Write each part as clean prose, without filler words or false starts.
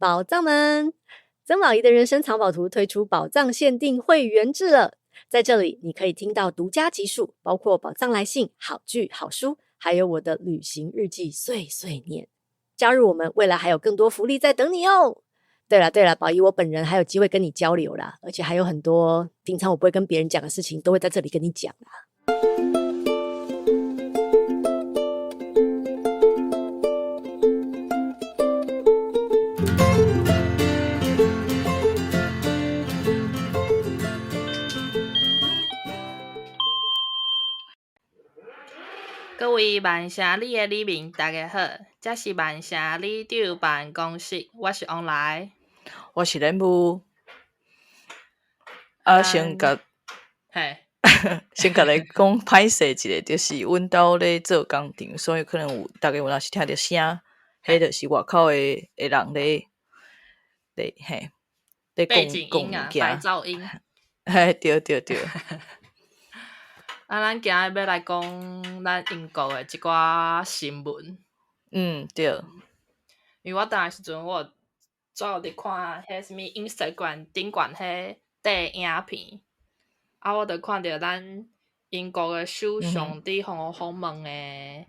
寶藏們，曾寶儀的人生藏寶圖推出寶藏限定會員制了。在這裡，你可以聽到獨家集數，包括寶藏來信、好劇、好書，還有我的旅行日記碎碎念。加入我們，未來還有更多福利在等你哦。對了對了，寶儀我本人還有機會跟你交流啦，而且還有很多平常我不會跟別人講的事情，都會在這裡跟你講啦。各位曼城里的里民，大家好，這是曼城里長辦公室，我是王來，我是蓮霧。啊，先共，嘿，先共你講歹勢一下，就是阮兜咧做工程，所以可能有大家有若是聽著聲，彼就是外口的人咧嘿，咧背景講音啊，物件白噪音。嘿，對對對。啊，咱今日欲來講咱英國的一寡新聞。嗯，對。因為我當時陣，我主要佇看彼啥物 Instagram 頂懸彼短影片，啊，我就看著咱英國的首相佇予訪問的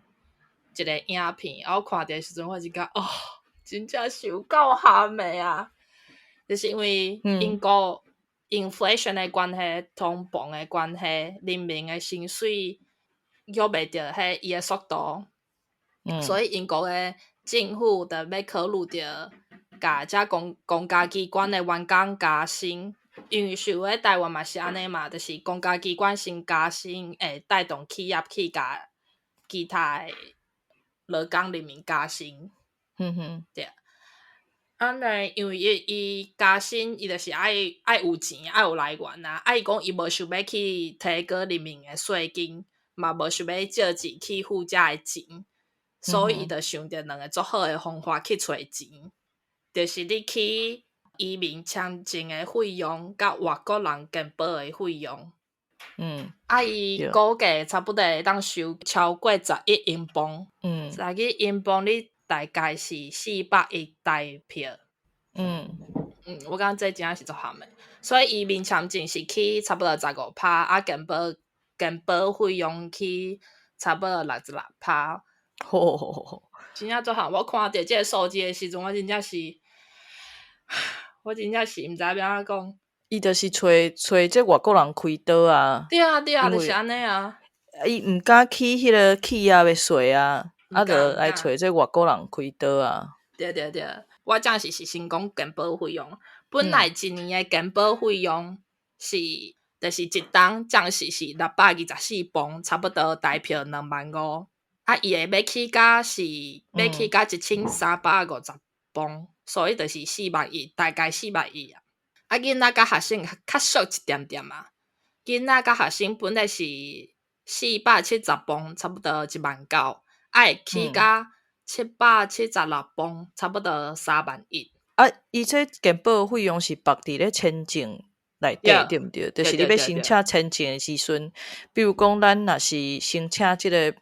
一個影片，啊，我看著的時陣，我就感覺哦，真正是有夠譀的啊！就是因為英國 inflation 的關係，通膨的關係，人民的薪水約袂著彼伊的速度，所以英國的政府就欲考慮著共這公家機關的員工加薪，因為像咧台灣嘛是按呢嘛，就是公家機關先加薪，會帶動企業去共其他的勞工人民加薪。對。按呢，因為伊加薪，伊就是愛有錢，愛有來源啊。啊，伊講伊無想欲去提高人民的稅金，嘛無想欲借錢去付這个錢，所以伊就想著兩个足好的方法去揣錢，就是你去移民簽證的費用，佮外國人健保的費用。啊，伊估計差不多會當收超過11英鎊。11英鎊你大概是400億台票。我感覺這真正是足譀的。所以移民簽證是起差不多15%，啊，健保費用起差不多66%。吼吼吼吼。真正足譀！我看著這个數字的時陣，我真正是毋知欲按怎講。伊就是揣這外國人開刀啊。對啊，對啊，就是按呢啊。伊毋敢起彼个企業的稅啊。啊，就來揣這外國人開刀啊！對對對，我正是先講健保費用。本來一年的健保費用是，就是一冬暫時是624磅，差不多台票2萬5。啊，伊會欲起價是欲起價1350磅，所以就是4萬1，大概4萬1啊。啊，囡仔佮學生較俗一點點啊。囡仔佮學生本來是470磅，差不多1萬9。愛起價776磅，差不多3萬1。啊，伊這健保費用是綁佇咧簽證內底，對毋對？就是你欲申請簽證的時陣，比如講，咱若是申請這个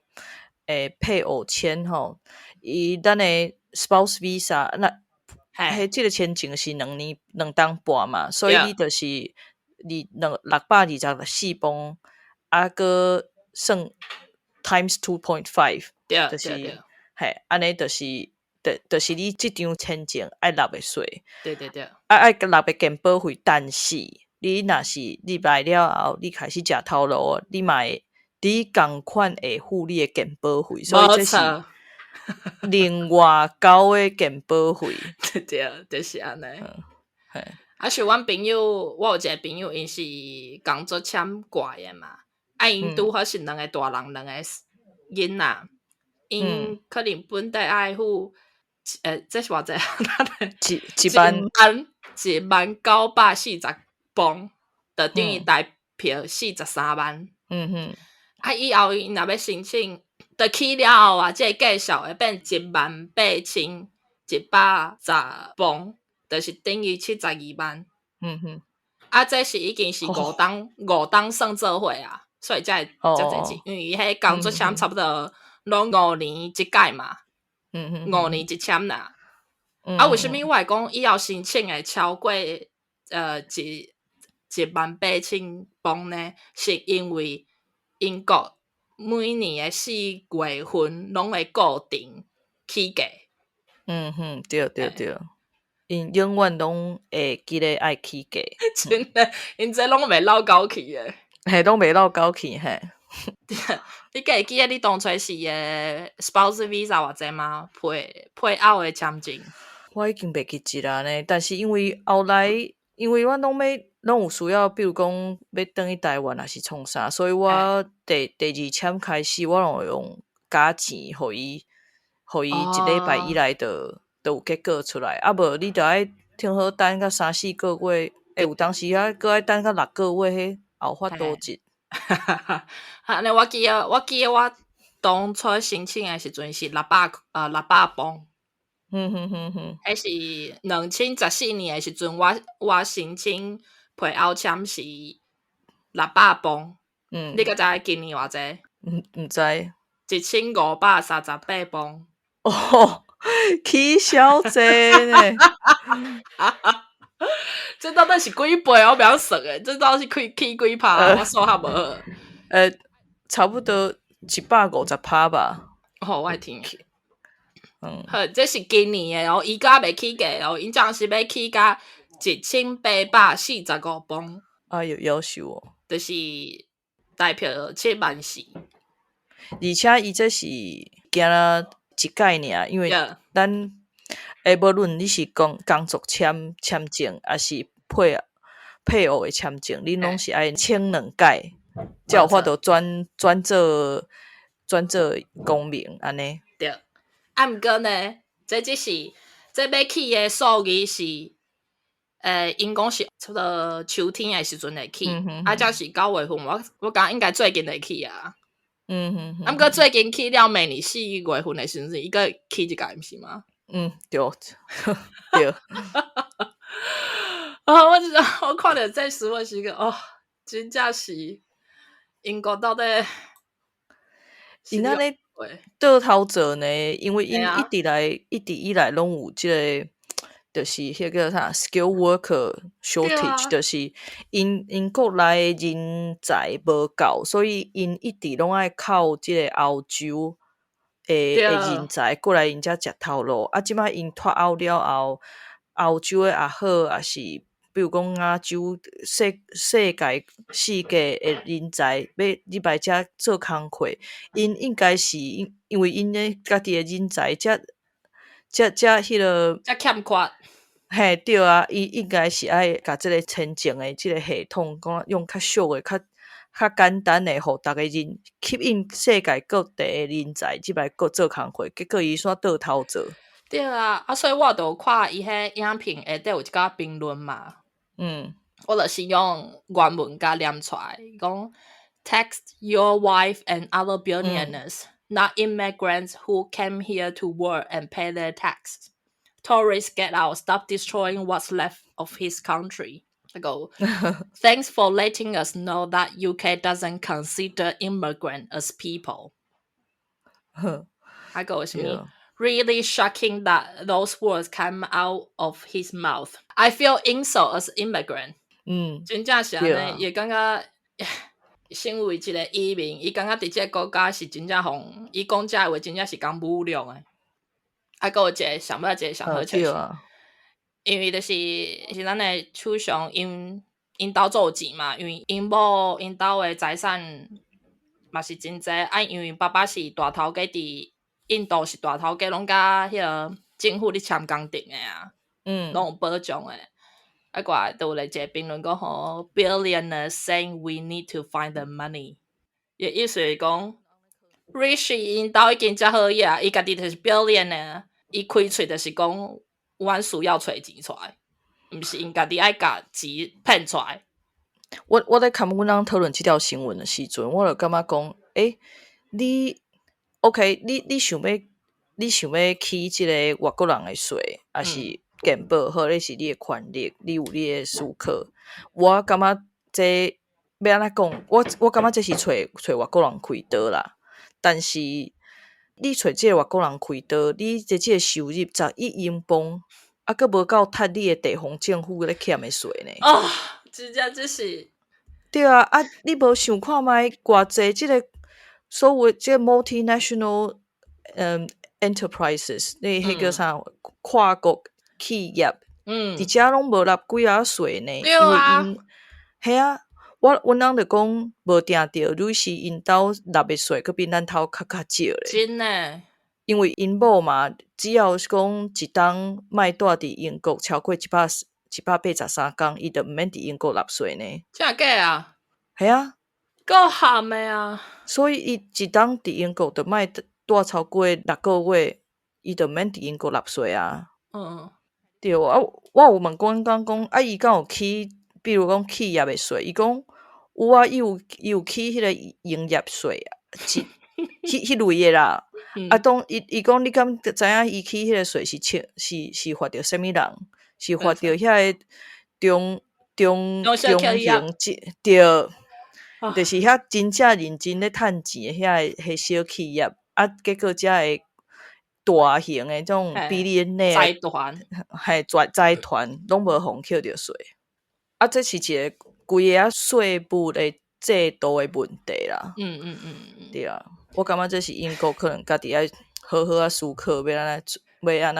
配偶簽吼，伊咱的 spouse visa，那彼這个簽證是2年2冬半嘛，所以你就是二兩624磅，啊，閣算 times 2.5。就是嘿，按呢就是，就是你這張簽證愛納的稅，對對對，愛納的健保費，但是你若是入來了後，你開始食頭路，你嘛會你仝款會付你的健保費，所以這是另外交的健保費。對對，就是按呢。啊，像阮朋友，我有一個朋友，𪜶是工作簽過來的嘛，啊，𪜶拄好是兩個大人，兩個囡仔。𪜶可能本底愛付，這是偌濟？一萬 10,940磅，就等於台票43萬。啊，以後𪜶若欲申請，就起了後啊，這個價數會變18,110磅，就是等於72萬。啊，這是已經是五冬算做伙啊，所以才會遮濟錢，因為伊彼工作簽差不多攏五年一改嘛，五年一簽啦。啊，為啥物我會講以後申請會超過18,000磅呢？是因為英國每年的4月份攏會固定起價。嗯哼，對對對，𪜶永遠攏會記得愛起價。真的，𪜶這攏袂落狗去的。嘿，攏袂落狗去嘿。你敢會記得你當初是的 spouse visa 偌濟嗎？配偶的簽證。我已經袂記得啊呢，但是因為後來，因為我攏欲攏有需要，比如講欲轉去台灣，抑是創啥，所以我第二簽開始，我攏會用加錢予伊，予伊一禮拜以內就有結果出來。啊無你著愛聽好等甲三四個月，欸，有當時啊，閣愛等甲6個月，彼也有法度一。按呢我記得我當初申請的時陣是600磅。彼是2014年的時陣，我申請配偶簽是六百磅。你敢知今年偌濟？毋知。1538磅。哦，起痟濟呢。這到底是幾倍？我袂曉算的，這到底是起幾趴？我數學無好。差不多150趴吧。哦，我的天！好，這是今年的哦，伊閣未起價哦，𪜶這是欲起價1845磅。哎喲，夭壽哦。就是代表7萬4。而且伊這是敢若一屆爾，因為咱欸，無論你是工作簽證，抑是配偶的簽證，你攏是愛簽兩屆，才有法度轉做公民按呢。對，啊，毋過呢，這只是這欲起的數字是，𪜶講是差不多秋天的時陣會起，啊，這是9月份，我感覺應該最近會起啊。啊，毋過最近起了，明年4月份的時陣，伊閣起一屆，毋是嗎？嗯，對，對。啊，我看著這時我是個哦，真正是英國到底𪜶按呢倒頭做呢？因為𪜶一直以來攏有這個，就是彼個啥 skilled worker shortage，就是𪜶國內的人才無夠，所以𪜶一直攏愛靠這個歐洲的人才過來𪜶遮食頭路。啊，這擺𪜶脫歐了後，歐洲的也好，抑是比如講亞洲世界的人才欲入來遮做工課，𪜶應該是因為𪜶的家己的人才遮遮遮彼個遮欠缺。嘿，對啊，伊應該是愛共這個簽證的這個系統，講用較俗的、較簡單的，予逐个人吸引世界各地的人才入來閣做工課，結果伊煞倒頭做。對啊，啊，所以我就有看伊彼影片下底有一寡評論嘛。我就是用原文共念出來，講 Tax your wife and other billionaires, not immigrants who came here to work and pay their tax. Tories get out, stop destroying what's left of his country. 那個 Thanks for letting us know that UK doesn't consider immigrant as people. 還有啥物 Really shocking that those words come out of his mouth. I feel insult as immigrant. 真正是按呢，伊感覺身為一個移民，伊感覺佇這個國家是真正予伊講這話，真正是共侮辱的。啊，閣有一個上尾一個上好笑是，因為就是是咱的首相𪜶兜足有錢嘛，因為𪜶某𪜶兜的財產嘛是真濟，啊，因為爸爸是大頭家佇印度是大頭家，攏佮彼個政府咧簽工程的啊，攏有保障的。啊，過來就有來一個評論講吼，Billionaires saying we need to find the money，伊意思是講，Rishi 𪜶兜已經遮好額，伊家己就是 billionaire，伊開喙就是講，阮需要揣錢出來，毋是𪜶家己愛共錢騙出來。我咧看阮翁討論這條新聞的時陣，我就感覺講，欸，你 OK，你想欲起這個外國人的稅，抑是健保，好，這是你的權利，你有你的思考。我感覺這欲按怎講？我感覺這是揣外國人開刀啦。但是你揣這個外國人開刀，你這個收入11英鎊，啊，閣無夠趁你的地方政府咧欠的稅呢。哦，真正這是。對啊，啊，你無想看覓偌濟這個所謂這個 multinational enterprises，你彼叫啥跨國企業，佇遮攏無納幾仔稅呢。對啊。因為𪜶，嘿啊，我阮翁就講無定著，愈是𪜶兜納的稅，閣比咱兜較少咧。真的。因為𪜶某嘛，只要是講一冬莫蹛佇英國超過183工，伊就毋免佇英國納稅呢。真假啊？嘿啊。夠慘的啊！所以伊一冬佇英國就莫蹛超過6個月，伊就毋免佇英國納稅啊。對啊，我有問阮翁講，啊，伊敢有起，比如講企業的稅，伊講有啊，伊有起彼個營業稅啊，彼類的啦。啊，當伊講你敢知影伊起彼個稅是清是是罰著啥物人？是罰著遐個中中中中型對，就是遐真正認真咧趁錢的遐個彼小企業，啊，結果才會大型的這種 billionaire 財團，嘿，財團攏無予扣著稅。啊，這是一個規个稅務的制度的問題啦。對啊，我感覺這是英國可能家己愛好好仔思考，欲按怎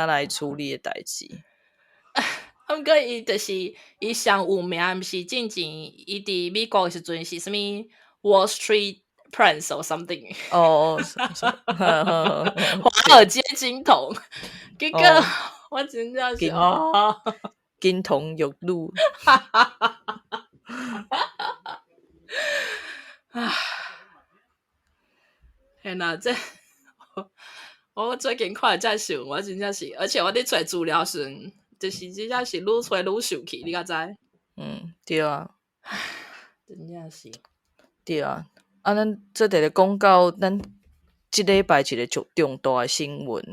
來處理的代誌。啊，毋過伊就是伊上有名，毋是進前伊佇美國的時陣是啥物 Wall Street Prince or something。哦，華爾街金童，結果我真正是哦，金童玉女。唉，天哪，這我最近看這新聞，我真正是，而且我佇揣資料時，就是真正是愈揣愈生氣，你敢知？嗯，對啊。唉，真正是。對啊，啊，咱這佇咧講到咱這禮拜一個足重大的新聞，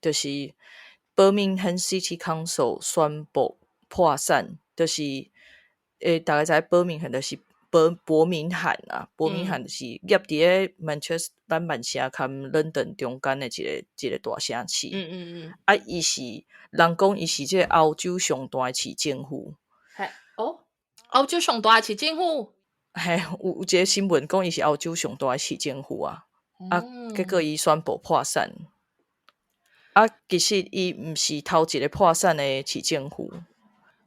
就是 Birmingham City Council 宣布破產，就是大家知伯明翰就是伯明翰啊，伯明翰就是夾佇咧 Manchester 咱曼城佮倫敦中間的一個大城市。啊，伊是人講伊是這個歐洲上大的市政府。嘿，哦，歐洲上大的市政府。嘿，有一個新聞講伊是歐洲上大的市政府啊，啊，結果伊宣布破產。啊，其實伊毋是頭一個破產的市政府。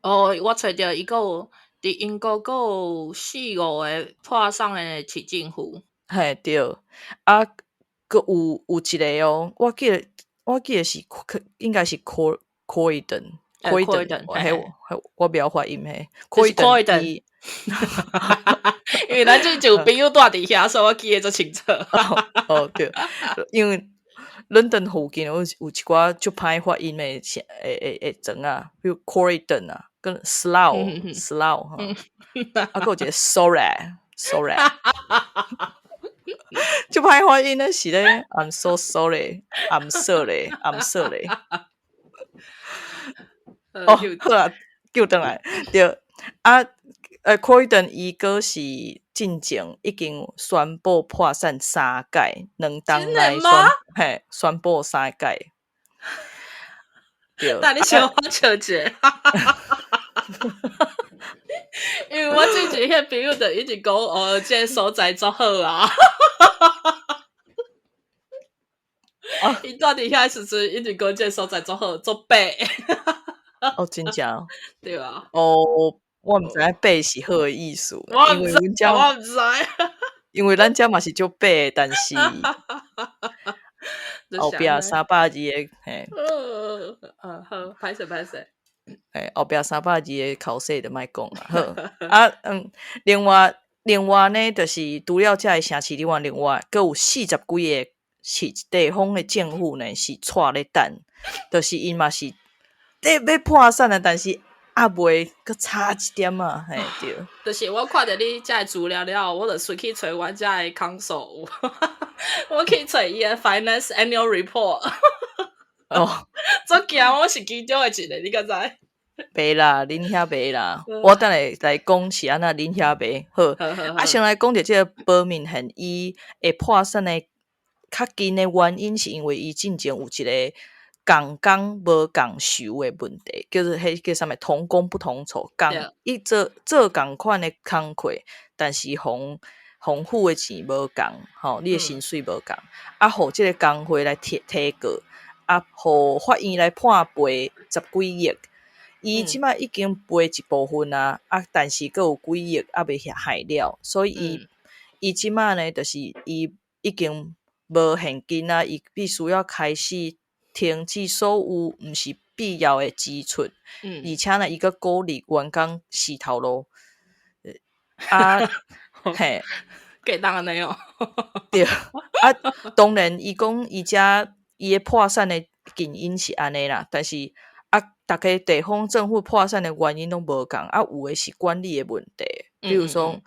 哦，我揣著伊閣有佇英國閣有四五個破產的市政府。嘿，對，啊，閣有一個哦，我記得是應該是 Croydon，Croydon，嘿，我袂曉發音嘿，Croydon，因為咱這就有朋友住佇遐，所以我記得足清楚。哦，對，因為倫敦附近有一寡足歹發音的的庄仔，比如 Croydon 啊，跟 Slough Slough 哈，啊，閣有一個 Sorry Sorry，足歹發音的是咧，I'm so sorry，I'm sorry，I'm sorry。哦，好啊，救轉來，對，啊，Croydon 伊閣是進前已經宣布破產三屆，2冬內嘿，宣布三屆。對，那你小可笑者，因為我之前彼朋友就一直講哦，這個所在足好啊。伊蹛佇遐時陣，一直講這個所在足好，足白。哦，真正？對啊。哦，我毋知影白是好的意思，因為阮遮我毋知。因為咱遮嘛是足白，但是後壁300字的，嘿。好，歹勢歹勢。嘿，後壁300字的口說就莫講啦。好，啊，另外呢，就是除了這个城市以外，另外閣有40幾个市地方的政府呢，是掣咧等，就是𪜶嘛是咧欲破產啊，但是猶未閣差一點仔，嘿，對。就是我看著你這个資料了，我就隨去揣阮遮的 council，我去揣伊的 finance annual report。哦，足驚我是其中的一個，你敢知？袂啦，恁遐袂啦。我等下來講是按怎，恁遐袂好。啊，先來講著這個伯明翰伊會破產的較近的原因是因為伊進前有一個仝工無仝酬的問題，叫做彼叫啥物同工不同酬，仝伊做做仝款的工課，但是予予付的錢無仝，吼，你的薪水無仝，啊，予這个工會來提提告，啊，予法院來判賠十幾億。伊這擺已經賠一部分啊，啊，但是閣有幾億猶未還了，所以伊伊這擺呢，就是伊已經無現金啊，伊必須要開始停止所有毋是必要的支出，而且呢，伊閣鼓勵員工辭頭路，啊，嘿，過當按呢哦。對，啊，當然伊講伊遮伊的破產的近因是按呢啦，但是啊，逐家地方政府破產的原因攏無仝，啊，有的是管理的問題，比如說，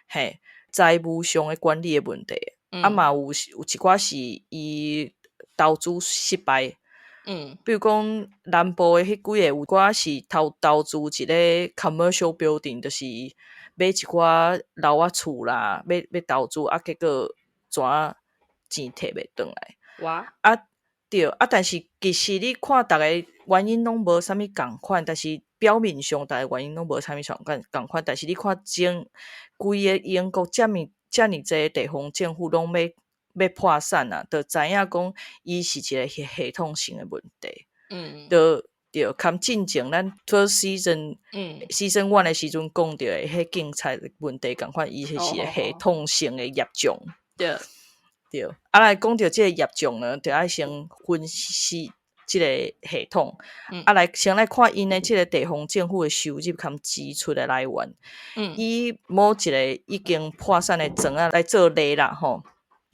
嘿，財務上的管理的問題，啊嘛有有一寡是伊投資失敗，比如講南部的彼幾個有寡是投投資一个 commercial building，就是買一寡樓仔厝啦，欲欲投資，啊，結果怎錢提袂轉來。哇！啊，對，啊，但是其實你看逐个原因攏無啥物仝款，但是表面上逐个原因攏無啥物仝款仝款，但是你看整規个英國遮爾遮爾濟地方政府攏欲欲破產啊，就知影講伊是一个系系統性的問題。就對，含進前咱 first season season one 的時陣講著的彼警察問題仝款，伊彼是個系統性的業障。對，啊來講著這个業障呢，就愛先分析這个系統。啊來先來看𪜶的這个地方政府的收入含支出的來源。以某一个已經破產的莊仔來做例啦吼，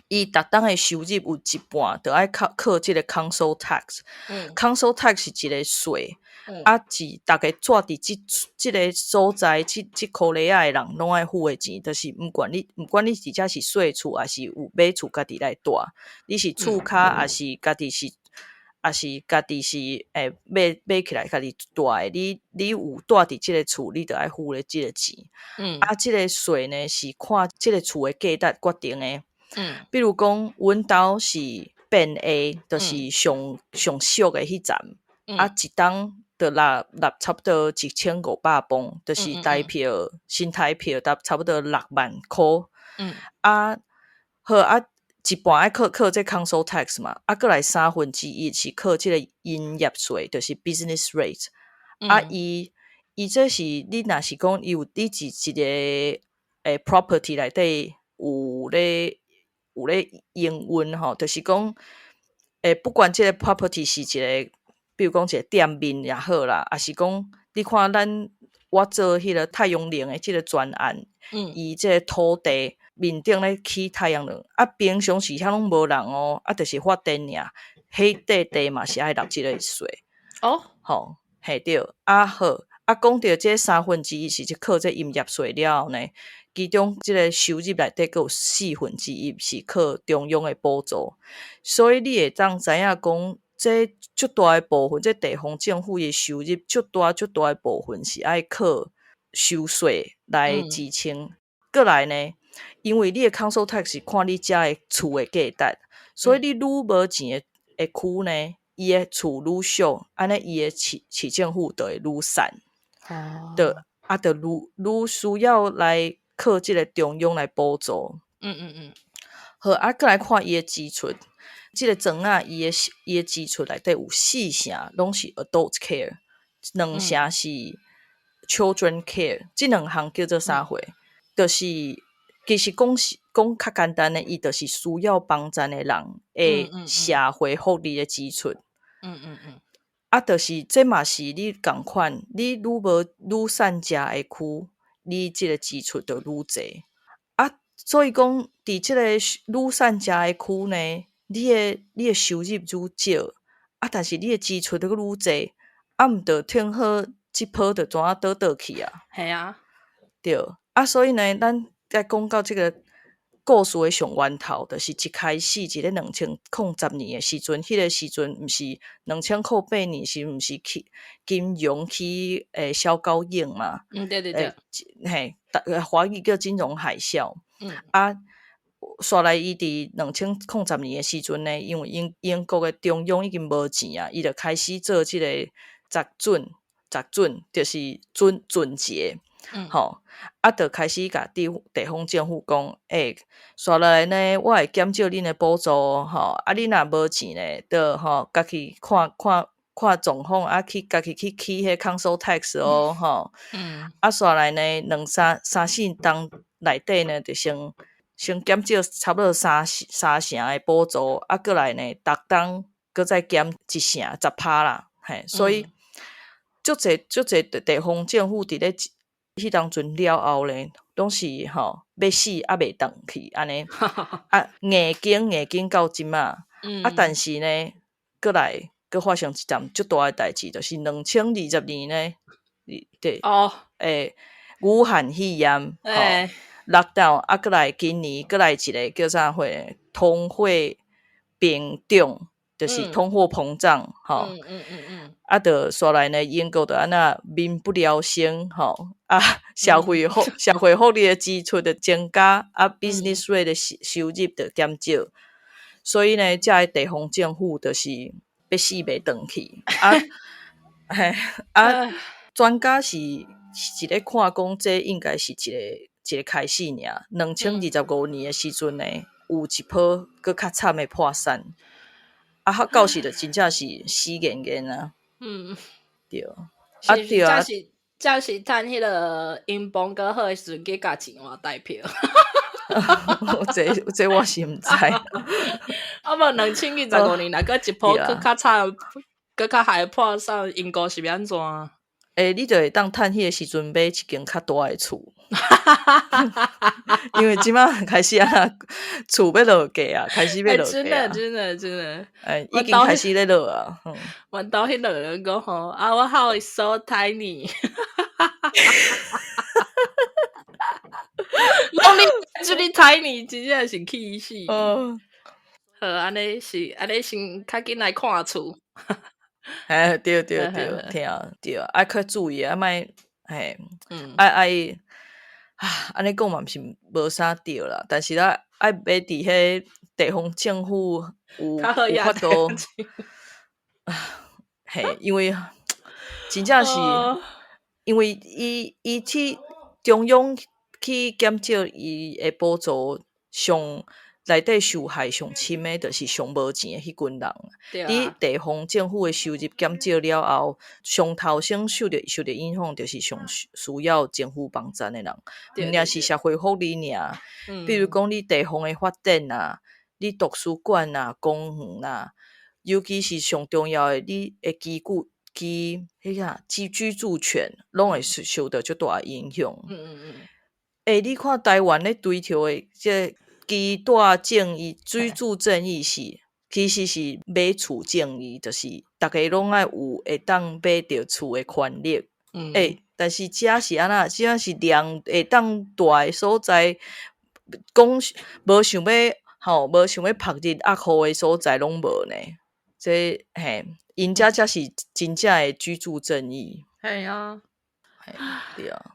伊逐冬的收入有一半，就愛靠靠這个 council tax。Council tax 是一个稅，啊是逐家住佇這這个所在，這這箍里仔的人攏愛付的錢，就是毋管你毋管你佇遮是細厝，抑是有買厝家己來住，你是厝跤，抑是家己是，抑是家己是會買買起來家己住的，你你有住佇這个厝，你就愛付咧這个錢。啊，這个稅呢是看這个厝的價值決定的。比如講，阮兜是變 A，就是上上俗的彼層，啊，一冬就納納差不多1500磅，就是台票新台票，搭差不多6萬箍。啊，好啊，一半愛扣扣這 council tax 嘛，啊，閣來1/3是扣這个營業稅，就是 business rate。啊，伊伊這是你若是講伊有佇一一个property 內底有咧有咧營運吼，就是講不管這个 property 是一个，比如講一个店面也好啦，抑是講你看咱我做彼个太陽能的這个專案，伊這个土地面頂咧起太陽能，啊，平常時遐攏無人哦，啊，就是發電爾，彼塊地嘛是愛納這个稅。吼，嘿對，啊好，啊講著這1/3是靠這營業稅了後呢，其中這个收入內底閣有1/4是靠中央的補助，所以你會當知影講，這足大的部分，這地方政府的收入足大足大的部分是愛靠收稅來支撐。閣來呢，因為你的 council tax 是看你遮的厝的價值，所以你愈無錢的的區呢，伊的厝愈俗，按呢伊的市市政府就會愈散。就啊，就愈愈需要來靠這个中央來補助。好，啊，閣來看伊的支出，這个莊仔伊的伊的支出內底有四成攏是 adult care，兩成是 children care，這兩項叫做啥貨？就是其實講是講較簡單的，伊就是需要幫贊的人的社會福利的支出。啊，就是這嘛是你仝款，你愈無愈散食的區，你這个支出就愈濟。啊，所以講，佇這个愈散食的區呢，你的你的收入愈少，啊，但是你的支出閣愈濟，啊，毋就聽好這波就怎啊倒倒去啊？嘿啊。對，啊，所以呢，咱來講到這个故事的上源頭，就是一開始佇咧2010年的時陣，彼个時陣毋是2008年是毋是去金融去小狗湧嘛？嗯，對對對。嘿，華語叫金融海嘯。啊，煞來伊佇2010年的時陣呢，因為英國的中央已經無錢啊，伊就開始做這個鑿準，就是準節，吼，啊，就開始共地方政府講，欸，煞來呢，我會減少恁的補助，吼，啊，恁若無錢呢，就吼，家己看看看狀況，啊，去家己去起彼 council tax 哦，吼，啊，煞來呢，兩三三四冬內底呢，就先減少差不多三成的補助，啊，閣來呢，逐冬閣再減一成10%啦，嘿，所以足濟足濟地方政府佇咧彼當陣了後咧，攏是吼欲死猶未轉去按呢，啊，硬撐硬撐到這馬，啊，但是呢，閣來閣發生一件足大的代誌，就是2020年呢，對，欸，武漢肺炎，吼，lockdown，啊，閣來今年閣來一个叫啥貨？通貨膨脹，就是通貨膨脹，吼，啊，就煞來呢，英國就按怎民不聊生，吼，啊，社會福利的支出就增加，啊，business rate 的收入就減少，所以呢，這个地方政府就是欲死袂轉去，啊，嘿，啊，專家是咧看講，這應該是一個開始爾。2025年的時陣呢，有一波閣較慘的破產，啊，到時就真正是死硬硬啊。對，啊對啊。這是趁彼个英鎊閣好的時陣去共錢換台票。這我是毋知。啊無2025年若閣一波閣較慘，閣較害破產，英國是欲按怎？欸，你就會當趁彼个時陣買一間較大的厝。因為這馬開始啊，厝欲落價啊，開始欲落價。真的，真的，真的。欸，已經開始咧落啊。阮兜彼個人講吼，Our house is so tiny。講你這哩 tiny，真正是氣死。好，按呢是按呢先較緊來看厝。嘿，對對對，聽對，愛較注意啊，莫嘿，愛愛啊，按呢講嘛毋是無啥對啦，但是咱愛買佇彼地方政府有法度，嘿，因為真正是因為伊去中央去減少伊的補助上內底受害上深的，就是上無錢的彼群人。佇地方政府的收入減少了後，上頭先受著影響，就是上需要政府幫贊的人，毋爾是社會福利爾。比如講，你地方的發展啊，你圖書館啊、公園啊，尤其是上重要的，你的居住居彼個居住權，攏會受著足大的影響。欸，你看台灣咧追求的這個居住正義、居住正義是，其實是買厝正義，就是逐家攏愛有會當買著厝的權利。欸，但是這是按怎？這是連會當住的所在，講無想欲吼，無想欲曝日壓雨的所在攏無呢。這嘿，𪜶這才是真正的居住正義。係啊，嘿，對啊，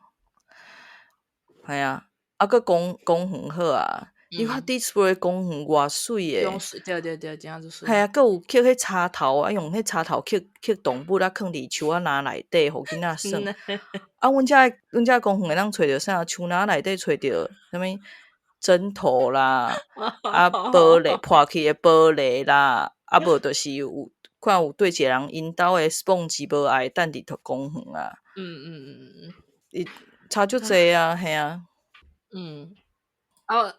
係啊，啊，閣公園好啊。你看佇厝的公園偌媠的，對對對，真正足媠。係啊，閣有刻彼插頭，啊用彼插頭刻刻動物啊，囥佇樹仔籃內底，予囡仔耍。啊，阮遮公園會當揣著啥？樹籃內底揣著啥物針頭啦，啊玻璃破去的玻璃啦，啊無就是有看有對一個人𪜶兜的 sponge 無愛，擲佇公園啊。伊差足濟啊，嘿啊。啊。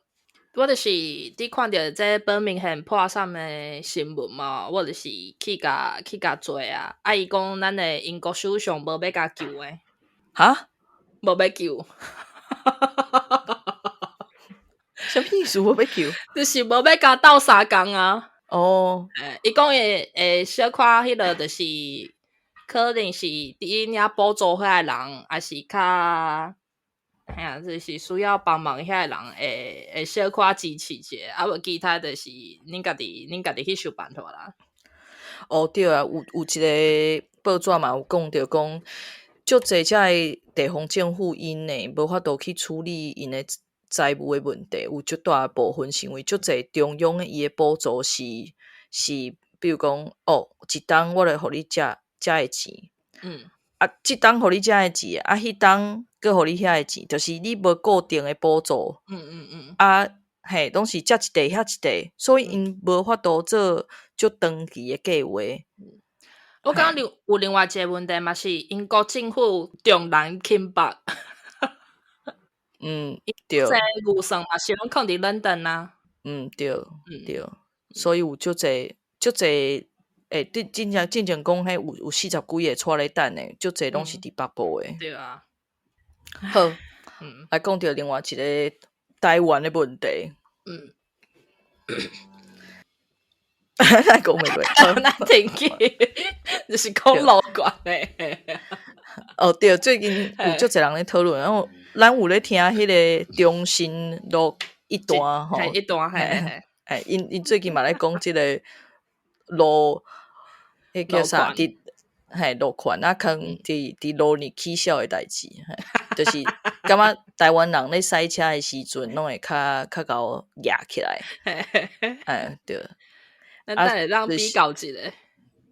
我就是佇看著這伯明翰破產的新聞嘛，我就是去共做啊。啊，伊講咱的英國首相無欲共救的。哈？無欲救。啥物意思？無欲救？就是無欲共鬥相共啊。哦。伊講會小可彼个就是，可能是佇𪜶遐補助遐个人，抑是較。嘿啊，就是需要幫忙遐个人會小可支持一下，啊無其他就是恁家己去想辦法啦。哦，對啊，有一個報紙嘛有講著講，足濟遮个地方政府𪜶呢無法度去處理𪜶的財務的問題有足大的部分，是因為足濟中央的伊的補助是，比如講，哦，一冬我來予你這這个錢，啊，這冬予你這个錢，啊，彼冬閣予你遐个錢，就是你無固定的補助，啊，嘿，攏是這一塊遐一塊，所以𪜶無法度做足長期的計劃。我感覺有另外一個問題嘛，是英國政府重南輕北。這預算嘛是攏囥佇倫敦啊。對，所以有足濟足濟，欸，對，真正真正講，彼有四十幾个掣咧等的，足濟攏是佇北部的。對啊。好，來講著另外一个台灣的問題。來講袂過，咱停去，就是講路權的。哦，對，最近有足濟人咧討論，然後咱有咧聽彼个中心路一段吼，一段嘿嘿。欸，𪜶最近嘛咧講這个路，彼叫啥？佇嘿路權啊，囥佇路呢起痟的代誌，就是感覺台灣人咧駛車的時陣，攏會較𠢕攑起來。哎，對。咱等下當比較一下。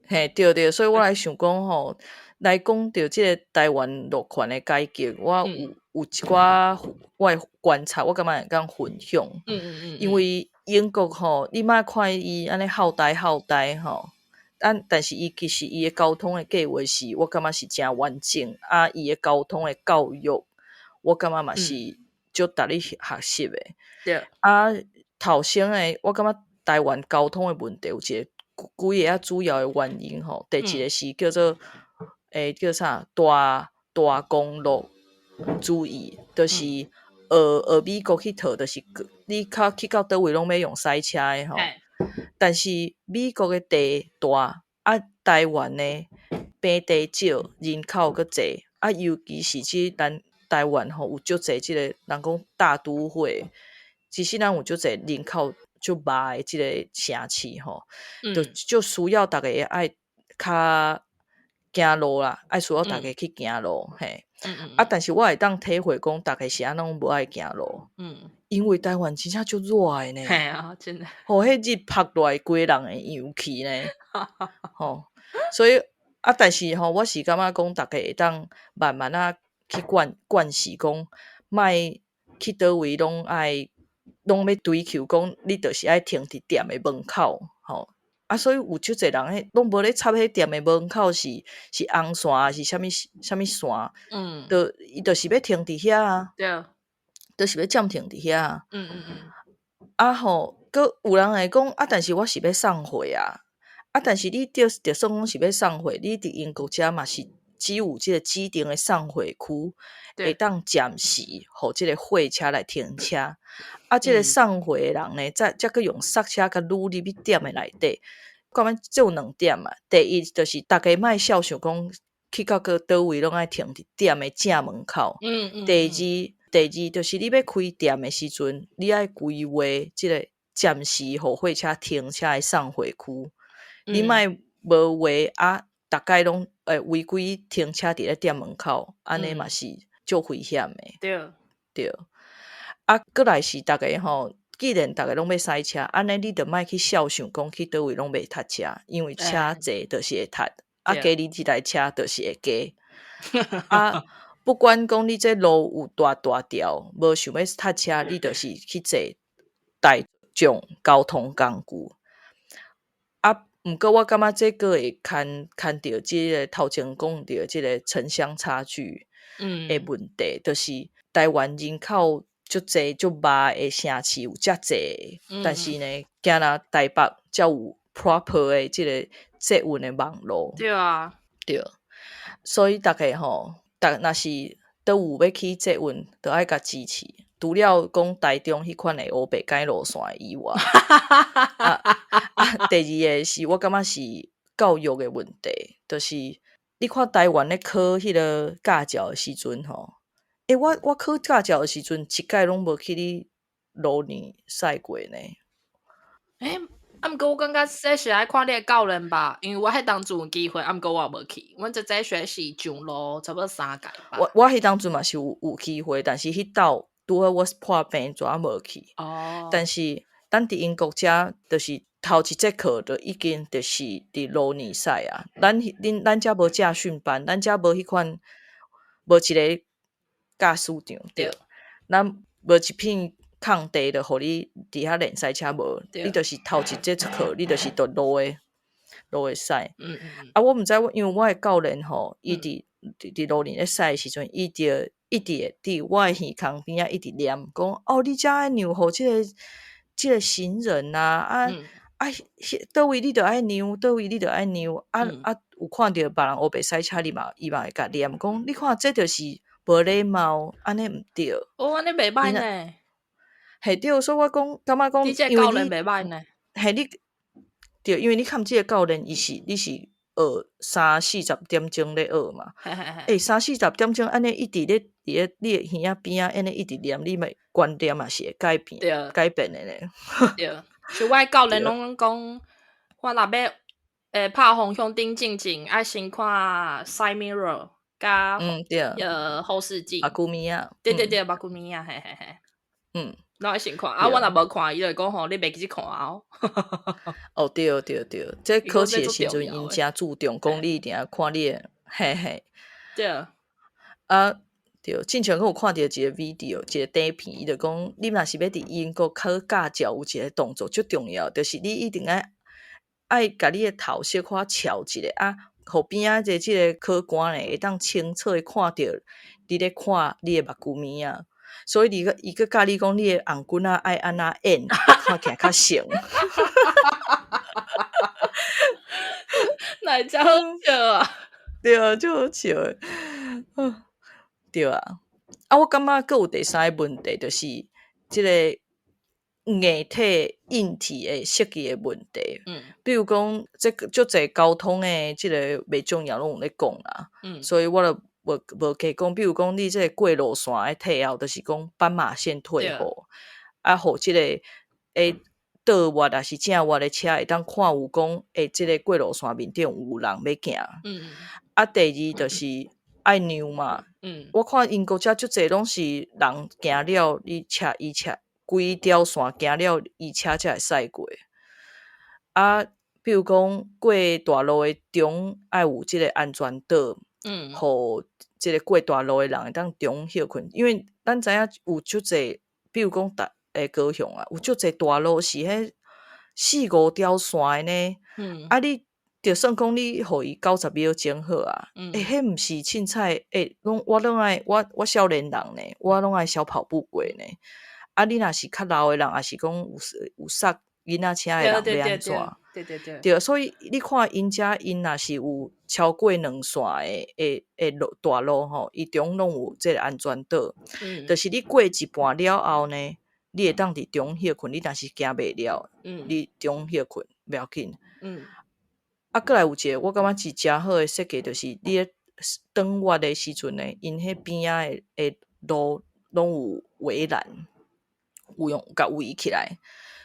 嘿，對對，所以我來想講吼，來講著這个台灣路權的改革，我有一寡我的觀察，我感覺會當分享。因為英國吼，你莫看伊按呢好呆好呆吼，但是伊其實伊的交通的計劃是，我感覺是誠完整。啊，伊的交通的教育，我感覺嘛是足值得學習的。啊，頭先的，我感覺台灣交通的問題有一个幾个主要的原因吼。第一個是叫做，欸，叫啥？大大公路主義，就是學美國去套，就是你較去到佗位攏欲用駛車的吼。但是美國的地大，啊，台灣呢平地少，人口閣濟，啊，尤其是這咱台灣吼有足濟這個人講大都會，其實咱有足濟人口足密的這个城市吼，就就需要逐家愛較行路啦，愛需要逐家去行路，嘿。啊，但是我會當體會講，逐家是按怎攏無愛行路，因為台灣真正足熱的呢。嘿啊，真的。吼，彼日曝落來，規个人會溶去呢。吼，所以啊，但是吼，我是感覺講，逐家會當慢慢仔去慣慣勢，講莫去佗位攏愛攏欲追求講，你就是愛停佇店的門口，吼。啊，所以有足濟人彼攏無咧插彼店的門口是紅線抑是啥物啥物線，就伊就是欲停佇遐啊，就是欲暫停佇遐啊。啊吼，閣有人會講啊，但是我是欲送貨啊，啊，但是你就算講是欲送貨，你佇英國遮嘛是只有這个指定的送貨區，會當暫時予這个貨車來停車。啊，這个送貨的人呢，才閣用剎車共擄入去店的內底。感覺這有兩點嘛，第一就是逐家莫肖想講去到閣佗位攏愛停佇店的正門口。第二就是你欲開店的時陣，你愛規劃這个暫時予貨車停車的送貨區。你莫無畫啊，逐家攏會違規停車佇咧店門口，按呢嘛是足危險的。對。啊，閣來是逐家吼，既然逐家攏欲駛車，按呢你就莫去肖想講去佗位攏袂塞車，因為車濟就是會塞，啊，加你一台車就是會加。啊，不管講你這路有大大條，無想欲塞車，你就是去坐大眾交通工具。啊，毋過我感覺這閣會牽牽著這个頭前講著這个城鄉差距的問題，就是台灣人口足濟足密的城市有遮濟，但是呢，敢若台北才有 proper 的這个捷運的網路。對。所以逐家吼，逐若是都有欲去捷運，就愛共支持。除了講台中彼款的烏白改路線以外，啊，第二个是我感覺是教育的問題，就是你看台灣咧考彼个駕照的時陣吼，欸，我考駕照的時陣，一擺攏無去你路呢駛過呢。欸，啊，毋過我感覺這是愛看你的教練吧，因為我彼當陣有機會，啊，毋過我無去。阮這這學習上路差不多三屆吧。我彼當陣嘛是有機會，但是彼兜拄好我破病，怎啊無去。但是咱佇英國遮，就是頭一節課就已經就是佇路呢駛啊。咱恁咱遮無駕訓班，咱遮無彼款無一个駕駛場對。咱無一片空地，就予你佇遐練賽車無。你就是頭一節課，你就是佇路的駛。啊，我毋知，因為我的教練吼，伊佇路呢咧駛的時陣，伊就一直會佇我的耳孔邊仔一直念講：哦，你遮愛讓予這個行人啊！啊啊，佗位你著愛讓，佗位你著愛讓。啊啊，有看著別人烏白駛車，你嘛伊嘛會共念講：你看這就是無禮貌，按呢毋對。哦，按呢袂䆀呢。嘿對，所以我講感覺講，你這個教練袂䆀呢。嘿，你對，因為你看這個教練，伊是你是學三四十點鐘咧學嘛。欸，三四十點鐘按呢一直咧佇咧你的耳仔邊仔按呢一直念，你咪觀念嘛是會改變，改變的咧。對，像我教練攏講，我若欲拍方向燈進前，愛先看 side mirror，佮後視鏡。目睭物仔。對對對，目睭物仔，嘿嘿嘿。攏愛先看，啊，我若無看，伊就講吼，你袂記得看哦。哦，對對對，這考試的時陣，𪜶誠注重講你一定愛看你的，嘿嘿。啊，對，進前閣有看著一個 video，一個短片，伊就講，你若是欲佇英國考駕照，有一個動作足重要，就是你一定愛共你的頭小可翹一下，啊，予邊仔的這個考官呢，會當清楚的看著你咧看你的目睭物仔。所以你伊閣教你講，你的頷頸仔愛按怎演，看起來較像。哪會遮好笑啊？對啊，足好笑的。對啊。啊，我感覺閣有第三个問題，就是這個硬體、硬體的設計的問題。比如講，這足濟交通的這個袂重要，攏有咧講啦。所以我就無加講，比如講，你這個過路線的退後，就是講斑馬線退後，啊，予這個會倒彎抑是正彎的車會當看有講，欸，這個過路線面頂有人欲行。啊，第二就是愛讓嘛。我看英國遮足濟攏是人行了，你車伊車規條線行了，伊車才會駛過。啊，比如講過大路的中愛有這個安全島。予這個過大路的人會當中歇睏，因為咱知影有足濟，比如講台高雄啊，有足濟大路是彼四五條線的呢。啊，你就算講你予伊90秒鐘好啊，欸，彼毋是凊彩，欸，攏我攏愛我少年人呢，我攏愛小跑步過呢。啊，你若是較老的人，抑是講有捒囡仔車的人欲按怎？對對對，對，所以你看𪜶遮𪜶若是有超過兩線的路大路吼，伊中攏有這個安全島。就是你過一半了後呢，你會當佇中歇睏，你若是行袂了，你中歇睏袂要緊。啊，閣來有一個我感覺是誠好的設計，就是你咧轉彎的時陣呢，𪜶彼邊仔的路攏有圍欄，有用共圍起來，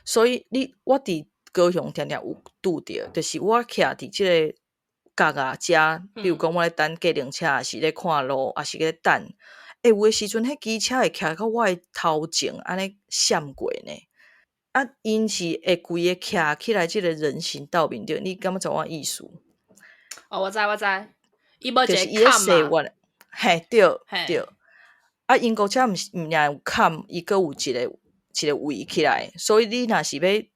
所以你我佇高雄定定有拄著，就是我徛佇這個角仔遮，比如講我咧等計程車，抑是咧看路，抑是咧等。欸，有的時陣，彼機車會徛到我的頭前，按呢閃過呢。啊，𪜶是會規個徛起來，這個人行道面頂，你敢有知我意思？哦，我知我知，伊無一個坎嘛。嘿，對對。啊，英國遮毋是毋爾有坎，伊閣有一個一個圍起來，所以你若是欲，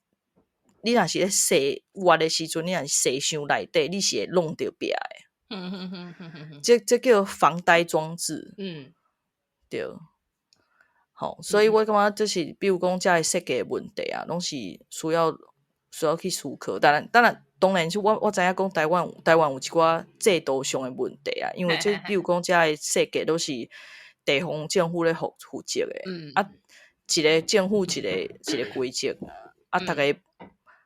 你若是咧踅彎的時陣，你若是踅傷內底，你是會弄著壁的。這叫防呆裝置。對。吼，所以我感覺這是，比如講這个設計的問題啊，攏是需要去思考。當然，當然，當然是我知影講台灣有一寡制度上的問題啊，因為這比如講這個設計都是地方政府咧負責的。啊，一個政府一個一個規則，啊，逐家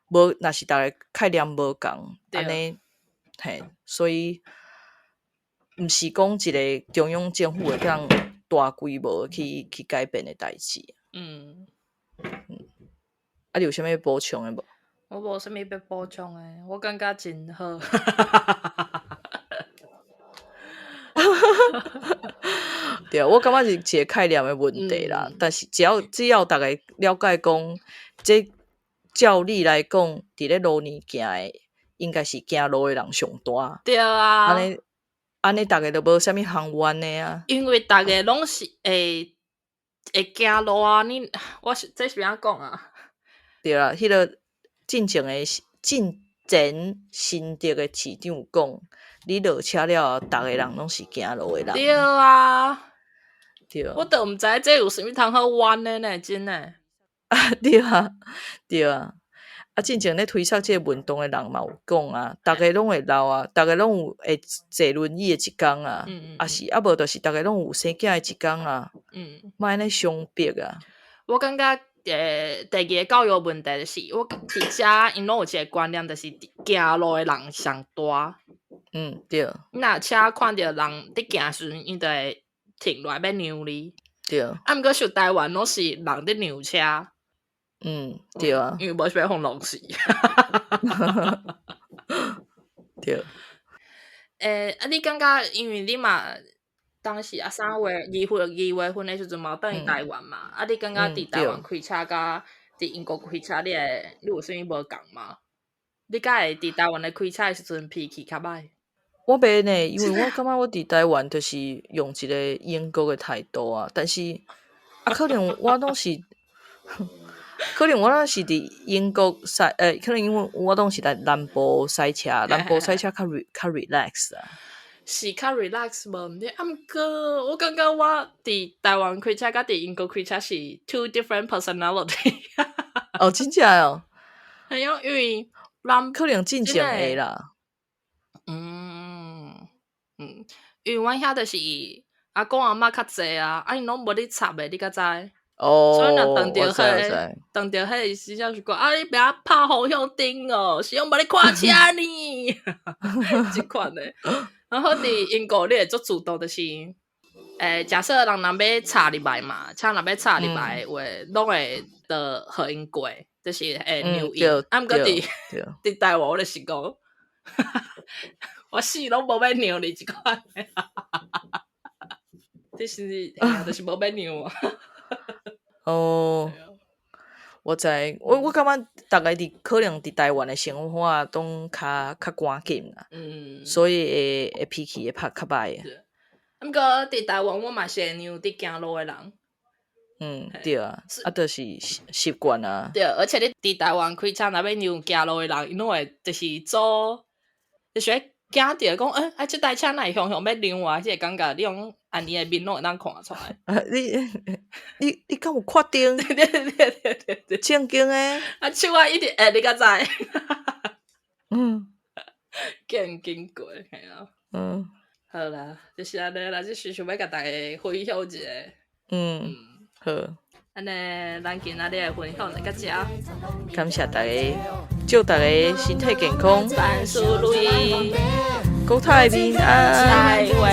無，若是逐家概念無仝，按呢，嘿，所以毋是講一個中央政府會當大規模去改變的代誌。啊，你有啥物欲補充的無？我無啥物欲補充的，我感覺真好。對，我感覺是一個概念的問題啦。但是只要逐家了解講，這照理來講，佇咧路呢行的，應該是驚路的人上大。對啊。按呢，逐家就無啥物通冤的啊。因為逐家攏是會驚路啊！你我是這是欲按怎講啊？對啦，彼個進前的進前新竹的市長有講，你落車了後，逐个人攏是驚路的人。對啊。對。我都毋知這有啥物通好冤的呢，真的。啊，對啊，對啊。啊，進前咧推捒這个運動的人嘛有講啊，逐家攏會老啊，逐家攏有會坐輪椅的一工啊，啊是啊無就是逐家攏有生囝的一工啊，莫按呢相逼啊。我感覺第二个教育問題就是，我佇遮𪜶攏有一個觀念，就是行路的人上大。你若車看著人佇行的時陣，𪜶就會停落來欲讓你。啊，毋過像台灣攏是人佇讓車。因為無想欲予弄死。啊，你感覺因為你嘛當時啊3月2月份的時陣嘛有轉去台灣嘛？啊，你感覺佇台灣開車佮佇英國開車，你有啥物無仝嗎？你敢會佇台灣咧開車的時陣脾氣較歹？我袂呢，因為我感覺我佇台灣就是用一個英國的態度啊，但是啊，可能我攏是佇英國駛，可能因為我攏是佇南部駛車，南部駛車較 relax 啊。是較 relax 無毋對，啊毋過我感覺我佇台灣開車佮佇英國開車是 two different personality。哦，真正哦。係啊，因為咱可能進前會啦。因為阮遐就是阿公阿嬤較濟啊，啊𪜶攏無咧插的，你敢知？哦，所以若撞著我知我知彼，撞著彼時陣是講啊，你欲拍方向燈哦，是講無咧看車呢，這款的。然後佇英國你會足主動，就是，假設人若欲插入來嘛，車若欲插入來的話，攏會著予𪜶過，就是會讓𪜶。啊，毋過佇台灣我就是講，我死攏無欲讓你這款的，就是，就是無欲讓啊。哦，我知，我感覺逐家佇可能佇台灣的生活攏較趕緊啦，所以會脾氣會拍較歹。毋過佇台灣我嘛是會讓佇行路的人。嗯，對啊，啊，就是習慣啊。對，而且你佇台灣開車若欲讓行路的人，𪜶攏會就是做，就是會驚著講，啊，這台車哪會雄雄欲讓我？這个感覺，你用按呢的面攏會當看出來。啊，你敢有確定？對對對對對。正經的。啊，手仔一直會，你敢知？見經過，嘿啊。好啦，就是按呢啦，就是想欲共大家分享一下。好。按呢，咱今仔日的分享就到遮。感謝大家，祝大家身體健康，萬事如意，國泰民安。再會。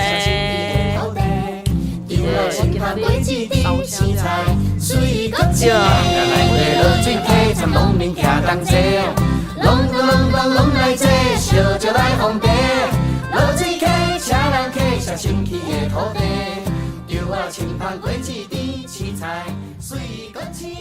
對。攏來坐，燒石來放茶，落水溪，車人客，寫清氣的土地，稻仔青芳果子甜，青菜水果青。